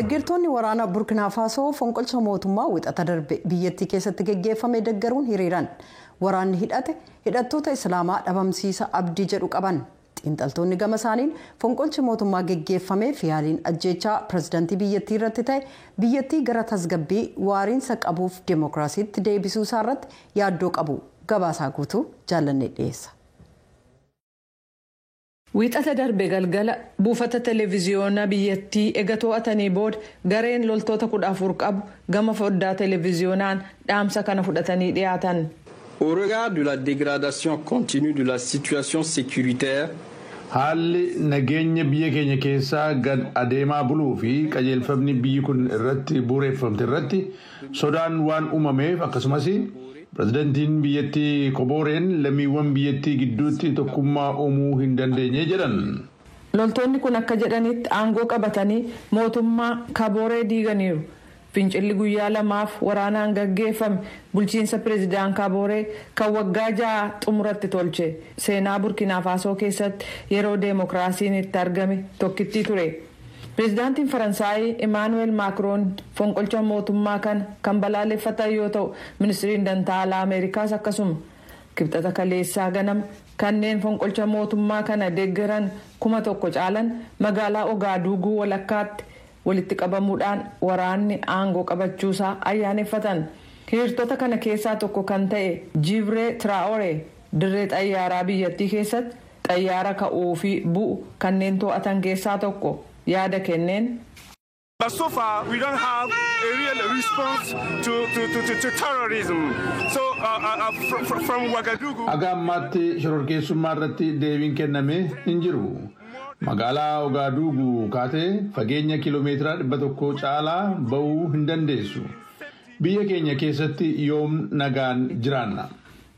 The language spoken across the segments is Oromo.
Deeggartoonni waraana Burkina Faasoo fonqolcha mootummaa Wixata darbe biyyattii keessatti geggeeffame deeggaruun hiriiran. Waraanni hidhate hidhattoota Islaamaa dhabamsiisa abdii jedhu qaban. Xiinxaltoonni gama isaaniin fonqolchi mootummaa geggeeffamee fi yaaliin ajjeechaa pirezidaantii biyyattii irratti ta'e biyyattii gara tasgabbii waariinsa qabuuf deemokiraasiitti deebisuu isaa irratti yaaddoo qabu. Gabaasaa guutuu Jaallanne dhiyeessa. Wiixata darbe galgala buufata televiziyoonaa biyyattii ega to'atanii booda gareen loltoota 14 qabu gama foddaa televiziyoonaan dhaamsa kana fudhatanii dhiyaatan. Au regard de la dégradation continue de la situation sécuritaire, Haalli nageenya biyya keenya keessaa gad adeemaa buluu fi qajeelfamni biyyi kun irratti bu'uureffamte irratti sodaan waan uumameef, akkasumas pirezidantiin biyyattii Kobooreen lammiiwwan biyyattii gidduutti tokkummaa uumuu hin dandeenye jedhan. Loltoonni kun akka jedhanitti aangoo qabatanii mootummaa Kabooree diiganiiru. Fincilli guyyaa 2f waraanaan gaggeeffame bulchiinsa pireezidaan Kabooree kan waggaa 6 xumuratti tolche. Seenaa Burkiinaa Faasoo keessatti yeroo deemokiraasiin itti argame tokkittii ture. Pireezidaantiin Faransaayii Imaanuweel Maakroon fonqolcha mootummaa kana kan balaaleffatan yoo ta'u, ministiriin dantaa alaa Ameerikaas akkasuma. Kibxata kaleessaa ganama kanneen fonqolcha mootummaa kana deeggaran 1000 caalan magaalaa Ogaaduuguu walakkaatti walitti qabamuudhaan waraanni aangoo qabachuusaa ayyaaneffatan. Hiriirtota kana keessaa tokko kan ta'e Jibree Tiraa'ore dirree xayyaaraa biyyattii keessatti xayyaara ka'uu fi bu'u kanneen to'atan keessaa tokko yaada kenneen. But so far, we don't have a real response to terrorism. So, from Ouagadougou. Haga ammaatti shororkeessummaa irratti deebiin kenname hin jiru. Magaalaa Ogaaduuguu kaatee fageenya kiiloomeetira 100 caalaa ba'uu hin dandeessu. Biyya keenya keessatti yoom nagaan jiraanna?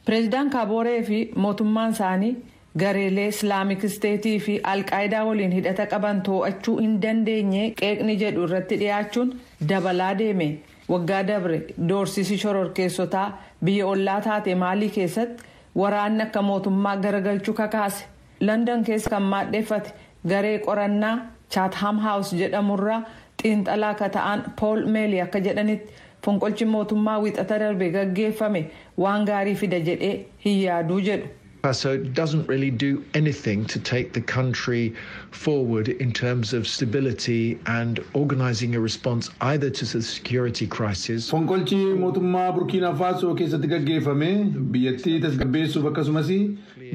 Pireezidaan Kaabooree fi mootummaan isaanii gareelee Islaamik Isteetii fi Alqaayidaa waliin hidhata qaban to'achuu hin dandeenye qeeqni jedhu irratti dhiyaachuun dabalaa deeme. Waggaa dabre doorsisi shororkeessotaa biyya ollaa taate Maalii keessatti waraanni akka mootummaa garagalchuu kakaase. London keessa kan maadheeffate garee qorannaa Chatham House jedhamurraa xiinxalaa akka ta'an Pool Meeli akka jedhanitti, fonqolchi mootummaa Wixata darbe gaggeeffame waan gaarii fida jedhee hin yaaduu jedhu. Faso doesn't really do anything to take the country forward in terms of stability and organizing a response either to the security crisis. Fonqolchi mootummaa Burkiina Faasoo keessatti gaggeeffame biyyattii tasgabbeessuuf akkasumas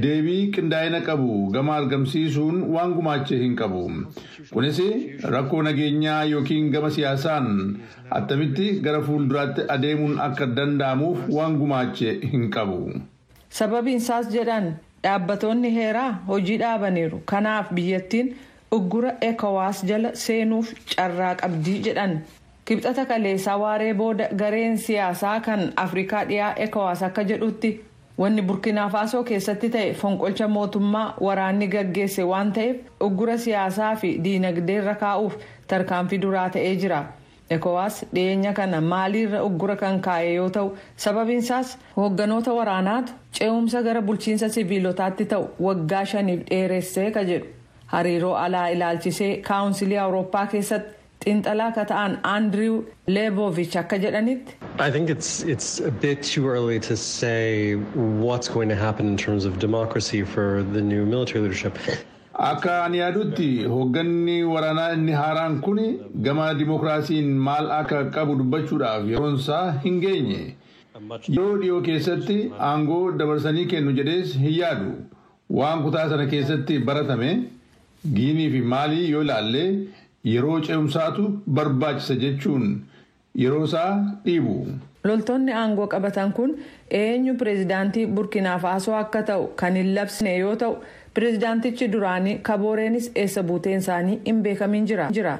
deebii qindaa'ina qabu gama argamsiisuun waan gumaache hin qabu. Kunis rakkoo nageenyaa yookiin gama siyaasaan attamitti gara fuulduraatti adeemuun akka danda'amuuf waan gumaache hin qabu. Sababiin isaas jedhan, dhaabbatoonni heeraa hojii dhaabaniiru. Kanaaf biyyattiin uggura ECOWAS jala seenuuf carraa qabdii jedhan. Kibxata kaleessaa waaree booda gareen siyaasaa kan Afrikaa Dhiyaa ECOWAS akka jedhutti, wanni Burkiinaa Faasoo keessatti ta'e fonqolcha mootummaa waraanni gaggeesse waan ta'eef uggura siyaasaa fi diinagdeerra kaa'uuf tarkaanfii duraa ta'ee jira. ECOWAS dhiyeenya kana Maaliirra uggura kan kaa'e yoo ta'u, sababiinsaas hoogganoota waraanaatu ce'umsa gara bulchiinsa siviilotaatti ta'u waggaa 5f dheeressee ka jedhu. Hariiroo alaa ilaalchisee Kaawunsilii Awurooppaa keessatti xiinxalaa akka ta'an Andiriw Leebovich akka jedhanitti. I think it's a bit too early to say what's going to happen in terms of democracy for the new military leadership. Akka ani yaadutti, hoogganni waraanaa inni haaraan kun gama dimookiraasiin maal akka qabu dubbachuudhaaf yeroon isaa hin geenye. Yeroo dhiyoo keessatti aangoo dabarsanii kennu jedhees hin yaadu. Waan kutaa sana keessatti baratame Giinii fi Maalii yoo ilaalle, yeroo ce'umsaatu barbaachisa jechuun yeroo isaa dhiibu. Loltoonni aangoo qabatan kun eenyu pireezidaantii Burkiinaa Faasoo akka ta'u kan hin labsine yoo ta'u, pireezidaantichi duraanii Kabooreenis eessa buuteen isaanii hin beekamin jira.